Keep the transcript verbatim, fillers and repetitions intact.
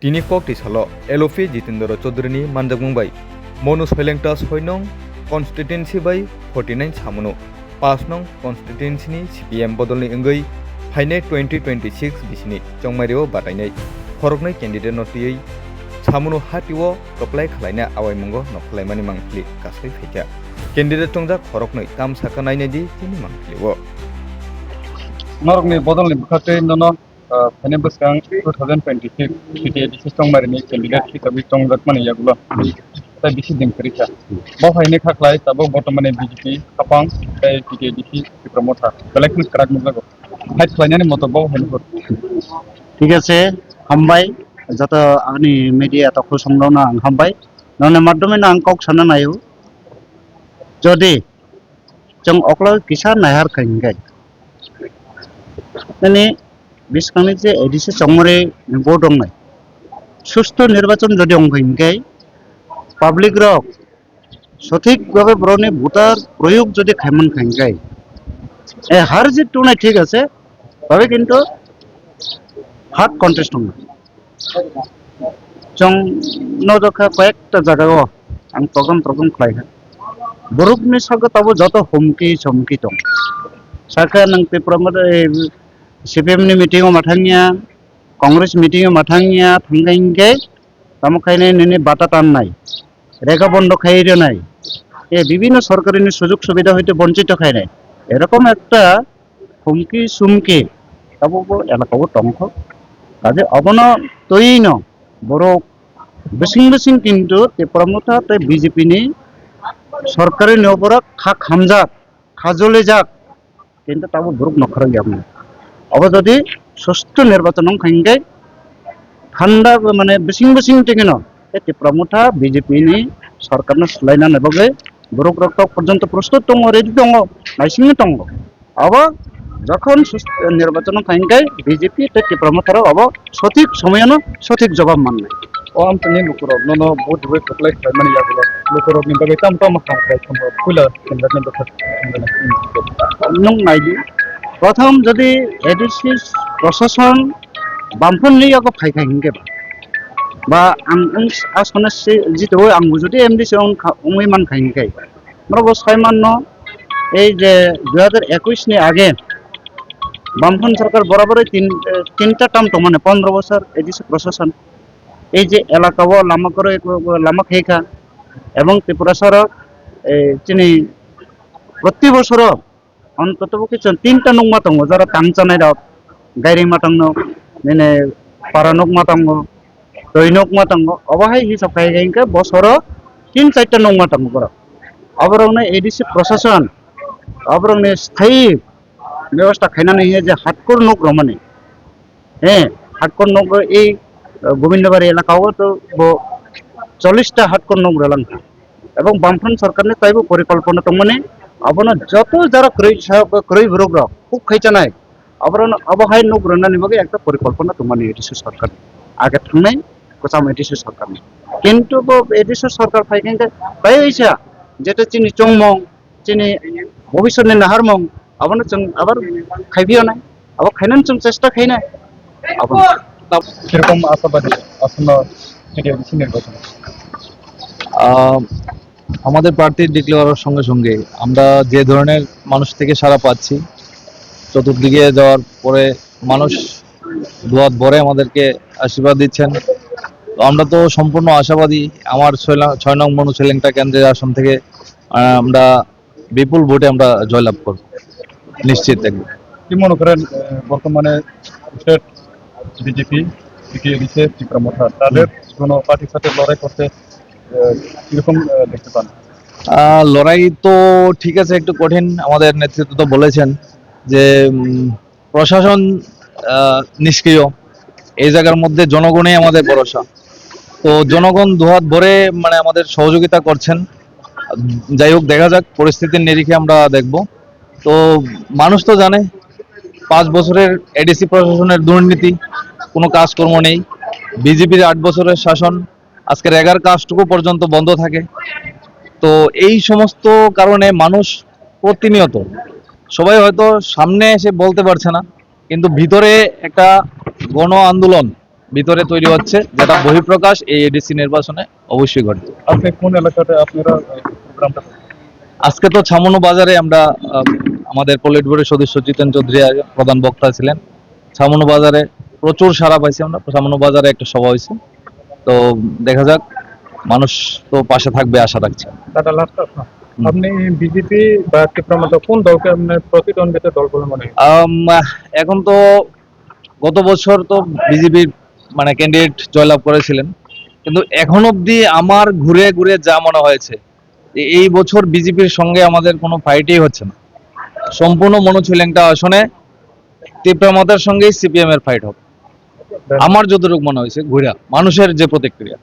Tini kok twi salo L O P Jitendra Chaudhary ni manjakmung bai Monu Soilengta soi nong constituency bai forty nine samano paanch nong constituency ni C P M bodolni wngwi phainai twenty twenty six bisini chongmaireo batainai khoroknwi candidate no twiwi samano hatio kwplai khwlaina awaimungo nokhorlaimani mangpili kasui phaikha. Candidate chongjak khoroknwi tamsaka nainai di chini mangpilio. Norokni bodolni bwkha tei nono, ah, phainai bwskang two thousand twenty six C T A D C chongmarini candidate hisabe chongjakmani yagulo tei bisi din kwrwi kha. Bo hai ni kha khlai tabuk bortomani B J P hapang tei C T A D C Tipra Motha belai kheno kwrak nukjago. Fight khlainani moto bo hai ni hor. Thik ase, hambai, joto ani media tokhosongrokno ang hambai. Noni madhyome no ang kok sana naio. Jodi chwng oklo kisa naihar khai hwnkhe, nini bwskangni je A D C chongmari vote wngnai, susto nirbachon jodi wngkha hwnkhe, public rok sothik bhabe borokni voter proyog jodi khaiman kha hwnkhe, e har jit tongnai thik ase, tobe kintu hard contest wngnai. Chwng nojokha koyekta jagao ang program program khlaikha. Borokni sago tabuk joto humki somki tong. Sakha nwng Tipra Motha, eh, C P M ni meeting o mathangya, Congress meeting o mathangya, thangkha hinkhe tamo khainai nini bata tannai, rega bondo khai rwnai, eh, bibhinno sorkarini sujog subidha hoite bonchito khainai. Erokom ekta humki sumki abo bo elakao tongkho. Kaje abono twiwi no borok bising bising kintu Tipra Motha tei B J P ni sorkari ni oborok kha khamjak, kha jolijak, kintu tabuk borok nokhorok yakno. Abo jodi susto nirbachon wngkha hwnkhe thanda mane bising bising tengino tei Tipra Motha B J P ni sorkarno swlainani bagwi borok rok tok porjonto prostut tongo, ready tongo, naisingwi tongo. Abo jokhon sus-, nirbachon wngkha hwnkhe B J P tei Tipra Motha rok abo sothik somoyano sothik jobab mannai. O amchaini lukurok nono vote rwui kwplai khlaimani yagulo lukurokni bagwi tamo tamo ham khlai thangkho puila khenjaknai bwkhak. Nwng naidi, prothom jodi A D C prosason bamphonni yago phaikha hwnkhe ba, ba ang wng-, a sona se jitoi ang jodi M D C wngkha, wngwi mankha hwnkhe, norok bo sai manno, ei je dui hajar ekush ni age Bamphon sorkar borabori tin, eh, tinta term tongmani, pondro bosor A D C prosason. Ei je elaka o lama kwrwi, lama khaikha, ebong Tripura soro, eh, chini proti bosoro ontoto bo khe chwng tinta nukma tongo, jara tang chanai rok, Gairima tangno, nini Para nukma tongo, Twi nukma tongo, obo hai hisab khai khai hwnkhe bosoro tin charta nukma tongo borok. Oborokno A D C prosason, oborokni sthayi bebosta khainani hiya je hardcore nuk romani. He, hardcore nuk ei, uh, Gobindabari elaka o to bo chollish ta hardcore nuk rwlang kha. Ebong Bamphon sorkarni taibo porikolpona tongmani, abono joto jara kwrwi sa-, kwrwi borok rok kuk khai chanai, abono, abo hai nuk rwnani bagwi ekta porikolpona tongmani A D C sorkar age thangnai kwcham A D C sorkarni. Kintu bo A D C sorkar phai khe kaisa jeto chini chongmong, chini bhobishyotni naharmung, abono chwng abar khaiphiyo nai, abo khainani chwng chesta khainai, abo. কিরকম আশাবাদী আসন্ন city ADC নির্বাচনে? আহ, আমাদের প্রার্থী ডিক্লেয়ার হওয়ার সঙ্গে সঙ্গে আমরা যে ধরনের মানুষ থেকে সাড়া পাচ্ছি, চতুর্দিকে যাওয়ার পরে মানুষ দুয়ার ভরে আমাদেরকে আশীর্বাদ দিচ্ছেন। তো আমরা তো সম্পূর্ণ আশাবাদী। আমার ছয় লা-, ছয় নং মনু সেলেংটা কেন্দ্রের আসন থেকে, আহ, আমরা বিপুল ভোটে আমরা জয়লাভ করব, নিশ্চিত একদম। কি মনে করেন, আহ, বর্তমানে state BJP, city ADC, Tripura মোর্চা, তাদের হুম। কোনো পার্টির সাথে লড়াই করতে, আহ, কিরকম, আহ, দেখতে পান? আহ, লড়াই তো ঠিক আছে, একটু কঠিন। আমাদের নেতৃত্ব তো বলেছেন যে, উম, প্রশাসন, আহ, নিষ্ক্রিয়, এই জায়গার মধ্যে জনগণই আমাদের ভরসা। তো জনগণ দুহাত ভরে মানে আমাদের সহযোগিতা করছেন। যাই হোক, দেখা যাক, পরিস্থিতির নিরিখে আমরা দেখব। তো মানুষ তো জানে পাঁচ বছরের এডিসি প্রশাসনের দুর্নীতি, কোনো কাজকর্ম নেই, বিজেপির আট বছরের শাসন, আজকে রেগার কাজটুকু পর্যন্ত বন্ধ থাকে। তো এই সমস্ত কারণে মানুষ প্রতিনিয়ত, সবাই হয়তো সামনে এসে বলতে পারছে না, কিন্তু ভিতরে একটা গণ আন্দোলন ভিতরে তৈরি হচ্ছে, যেটা বহিঃপ্রকাশ এই এডিসি নির্বাচনে অবশ্যই ঘটবে। আপনি কোন এলাকাতে আপনারা প্রোগ্রামটা? আজকে তো ছামনু বাজারে আমরা আহ, আমাদের পলিট ব্যুরোর সদস্য জিতেন চৌধুরী আগে প্রধান বক্তা ছিলেন। ছামনু বাজারে প্রচুর সাড়া পাইছি আমরা। ছামনু বাজারে একটা সভা হয়েছে, তো দেখা যাক, মানুষ তো পাশে থাকবে আশা রাখছি। দাদা, লাস্ট প্রশ্ন। হুম। আপনি বিজেপি বা টিপ্রা মথা কোন দলকে আপনার প্রতিদ্বন্দ্বিতা দল বলে মনে হয়? আম, এখন তো গত বছর তো বিজেপির মানে ক্যান্ডিডেট জয়লাভ করেছিলেন, কিন্তু এখন অবধি আমার ঘুরে ঘুরে যা মনে হয়েছে যে এই বছর বিজেপির সঙ্গে আমাদের কোনো ফাইটই হচ্ছে না। সম্পূর্ণ মনোচুলেংটা আসনে টিপ্রা মথার সঙ্গেই সিপিএম এর ফাইট হবে, আমার যতটুকু মনে হয়েছে ঘুরা মানুষের যে প্রতিক্রিয়া।